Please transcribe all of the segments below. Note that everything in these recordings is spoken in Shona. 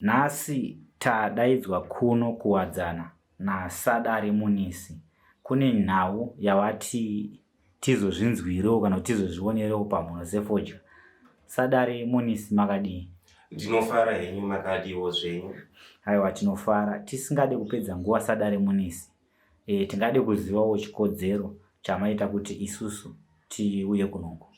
Nhasi tadaidzwa kuno kuwadzana naSadare Munisi. Kune nhau yavati tizozvinzwirewo kana kuti tizozvionerewo pamhuno sefodya. Sadare Munisi makadii? Ndinofara henyu makadiwo zvenyu. Aiwa tinofara. Tisingade kupedza nguva Sadare Munisi. E, tingade kuzivawo chikodzero chamaita kuti isusu tiuye kunongo.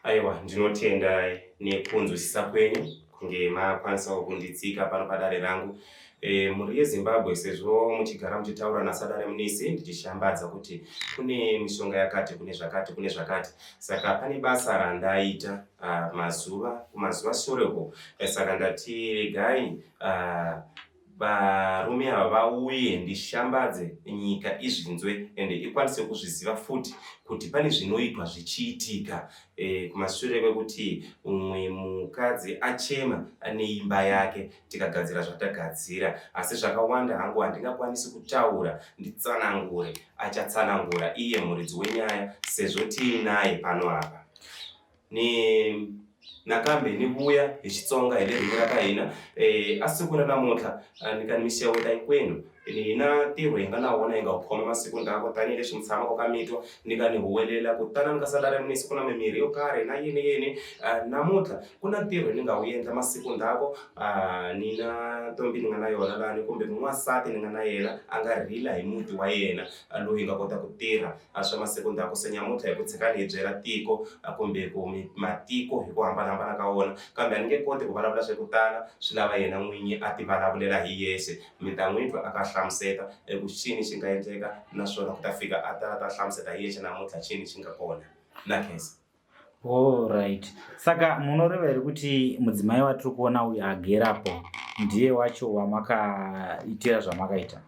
Aiwa ndinotenda nekunzwisisa kwenyu kunge makwanisawo kunditsika pano padare rangu. E, mhuri yeZimbabwe sezvo muchigara muchitaura naSadare Munisi ndichishambadza kuti kune mishonga yakati kune zvakati kune zvakati saka pane basa randaita uh, mazuva kumazuva sure uko eh, saka ndati regai uh, Varume ava vauye ndishambadze nyika izvinzwe ende ikwanise kuzviziva futi kuti pane zvinoitwa zvichiitika e, kumashure kwekuti umwe mukadzi achema neimba yake tikagadzira zvatagadzira asi zvakawanda hangu handingakwanisi kutaura nditsanangure achatsanangura iye muridzi wenyaya sezvo tiinaye pano apa ni nakambe ni vuya hi Xitsonga hi le ririmi ra ka hina eh, a siku ra namuntlha eh, ni ka ni mi xeweta hinkwenu ni na ntirho hi nga na wona hi nga wu khoma masiku ndzhaku tanihileswi mi tshamaka ka mitwa ni ka ni huwelela ku tanani ka sala ra misi ku na mimirhi yo karhi na yini yini eh, namuntlha ku na ntirho ni nga wu endla masiku ndzhaku ah, ni na ntombi ni nga na yona lani kumbe n'wansati ni nga na yena a nga rila hi muti wa yena loyi hi nga kota ku tirha a swa masiku ndzhaku se nyamuntlha hi ku tshika ni hi byela tiko kumbe ku matiko hi ku hambanahambana ka wona kambe a ni nge koti ku vulavula swa ku tala swi lava yena n'winyi a ti vulavulela hi yexe mi ta n'wi twa a ka hlamuseta eku xini xi nga endleka naswona ku ta fika a ta ta hlamuseta hi yexe namuntlha xini xi nga kona na khensa. Alright. Saka munoreva here kuti mudzimai watiri kuona uyu agerapo ndiye wacho wamakaitira zvamakaita?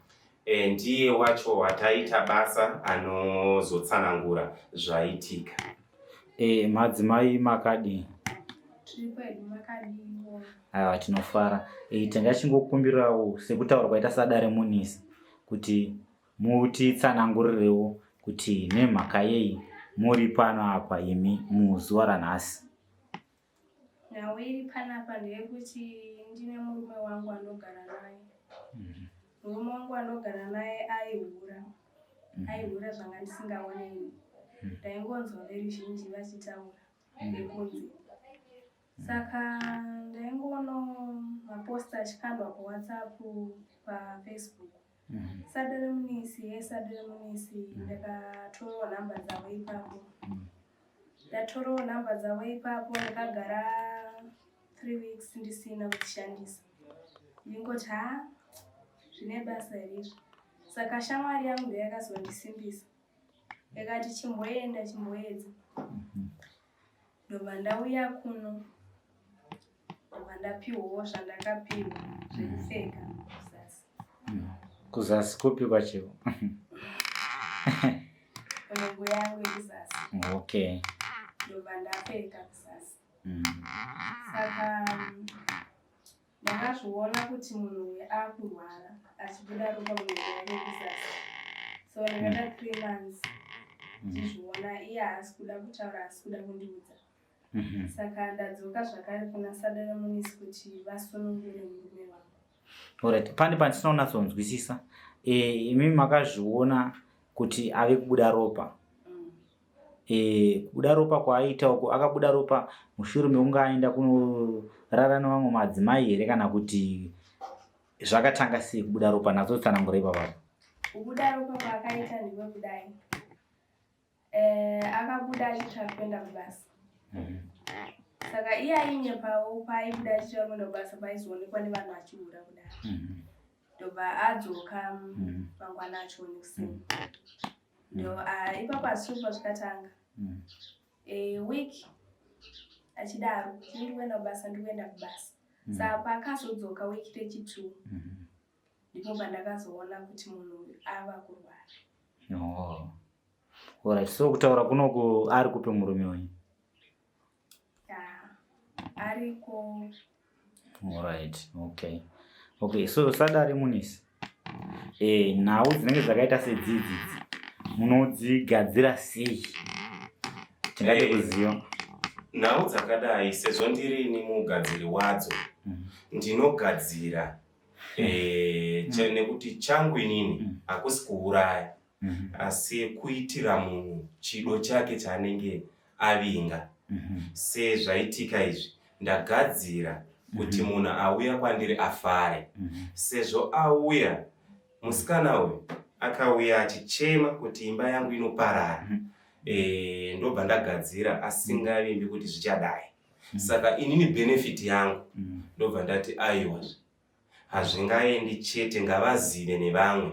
E, ndiye wacho wataita basa anozotsanangura zvaitika. E, madzimai makadii? Tiri kwedu makadiwo. Aiwa tinofara. E, tanga chingokumbirawo sekutaura kwaita sadare munisi kuti Mutitsanangurirewo kuti nemhaka yei muri pano apa imi muzuva ranhasi. Nhau iri panapa ndeyekuti ndine murume wangu andogara naye. Mhm. Murume wangu andogara naye aihura. Mhm. Aihura zvanga ndisingaone ini. Mhm. Ndaingonzwa veruzhinji vachitaura vekunze. Saka ndaingoona maposta achikandwa pawhatsapp, pafacebook. Mm. Sadare munisi, yes sadare munisi, mm. ndakatorawo nhamba dzavo ipapo. Mm. Ndatorawo nhamba dzavo ipapo ndakagara 3 weeks ndisina kudzishandisa. Ndingoti ha zvine basa here izvi. Saka shamwari yangu ndiyo yakazondisimbisa. Yakati chimboenda chimboedza. Mm-hmm. Ndobva ndauya kuno ndobva ndapiwawo zvandakapiwa zvekupfeka kuzasi. Kuzasi kupi kwacho? Munongo yangu yekuzasi. Okay. Ndobva ndapfeka kuzasi. Saka Ndakazviona kuti munhu uyu akurwara achibuda ropa munhu yake kuzasi so ndakaita 3 months ndichizviona iye haasi kuda kutaura haasi kuda kundiudza mhm. saka ndadzoka zvakare kuna sadare munisi kuti vasunungure murume wangu. Alright, pane pandisina kunatsonzwisisa eh, imi makazviona kuti ave kubuda ropa e, kubuda ropa kwaaiita uku akabuda ropa mushure mekunge aenda kunorara nevamwe madzimai here kana kuti zvakatanga sei kubuda ropa natsotsanangura ipapapa kubuda ropa kwaakaita ndikwe kudai eh, akabuda achitsva kuenda kubasa mhm. saka iye ainyepawo paaibuda achitsva kuenda kubasa paizoonekwa nevanhu achihura kudai mhm. ndobva adzoka mhm. mangwana acho nekuseni ndo ah, ipapo hazvisiri pazvikatanga mm. a week achidaro chii ndikuenda kubasa ndikuenda kubasa mm. saka paakazodzoka week rechitwo mm-hmm. ndipo pandakazoona kuti munhu uyu ava kurwara oh. Alright, so kutaura kunoku ari kupi murume wenyu? Ariko. Alright, okay. Okay, so sadare munisi. Eh, nhau dzinenge dzakaita sedzidzi munodzigadzira sei? Tingade eh, kuziva. Nhau dzakadai sezvo ndirini mugadziri wadzo. Ndinogadzira nekuti changu inini hakusi kuuraya, asi kuitira munhu chido chake chaanenge avinga. Sezvaitika izvi, ndagadzira kuti munhu auya kwandiri afare. Sezvo auya musikana uyu, akauya achichema kuti imba yangu inoparara, ndobva ndagadzira asingavimbi kuti zvichadai. Saka inini benefit yangu, ndobva ndati aiwa, hazvingaendi chete, ngavazive nevamwe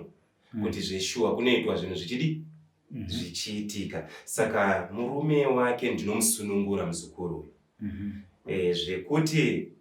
kuti zveshuwa kunoitwa zvinhu zvichidi zvichiitika. Saka murume wake ndinomusunungura, muzukuru uyu. Zvekuti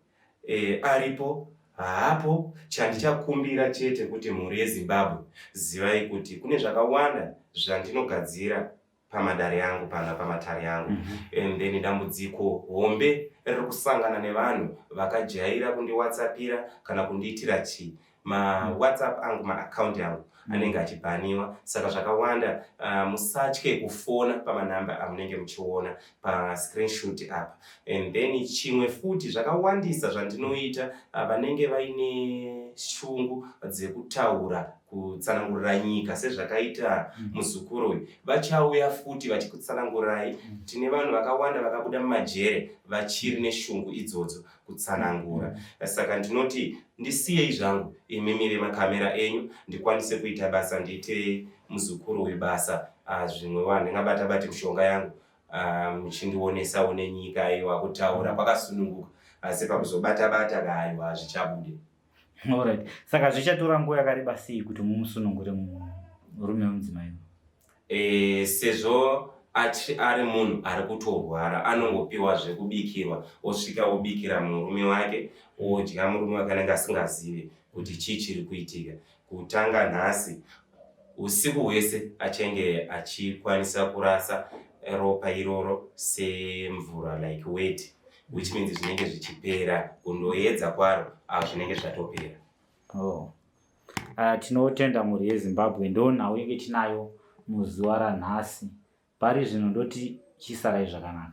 aripo haapo, chandichakumbira chete kuti mhuri yeZimbabwe, zivai kuti kune zvakawanda zvandinogadzira pamadare angu, pana pamatare angu. And then dambudziko hombe riri kusangana nevanhu vakajaira kundiwhatsappira kana kundiitira chii, maWhatsApp angu, maakaunti angu anenge achibhaniwa. Saka zvakawanda, musatye kufona pamanamba amunenge muchiona pascreenshot apa. And then chimwe futi, zvakawandisa zvandinoita, vanenge vaine shungu dzekutaura, kutsanangurira nyika sezvakaita muzukuru uyu, vachauya futi vachikutsanangurirai. Tine vanhu vakawanda vakabuda mumajere vachiri neshungu idzodzo kutsanangura. Saka ndinoti ndisiyei zvangu imimi vemakamera enyu, ndikwanise kuita basa, ndiite muzukuru uyu basa. Zvimwe wandingabata bati mishonga yangu, muchindionesawo nenyika. Aiwa, kutaura kwakasununguka, asi pakuzobata bata aiwa, hazvichabude. Alright, saka zvichatora nguva yakareba sei kuti mumusunungure murume wemudzimai? Sezvo achi ari munhu ari kutorwara, anongopiwa zvekubikirwa, osvika obikira murume wake, odya. Murume wake anenge asingazivi kuti chii chiri kuitika. Kutanga nhasi usiku hwese achange achikwanisa kurasa ropa iroro semvura, like wet, which means zvinenge zvichipera kundoedza kwaro, zvinenge zvatopera. Oh. Tinotenda mhuri yeZimbabwe, ndo nhau yenge tinayo muzuva ranhasi. Pari zvino ndoti chisarai zvakanaka.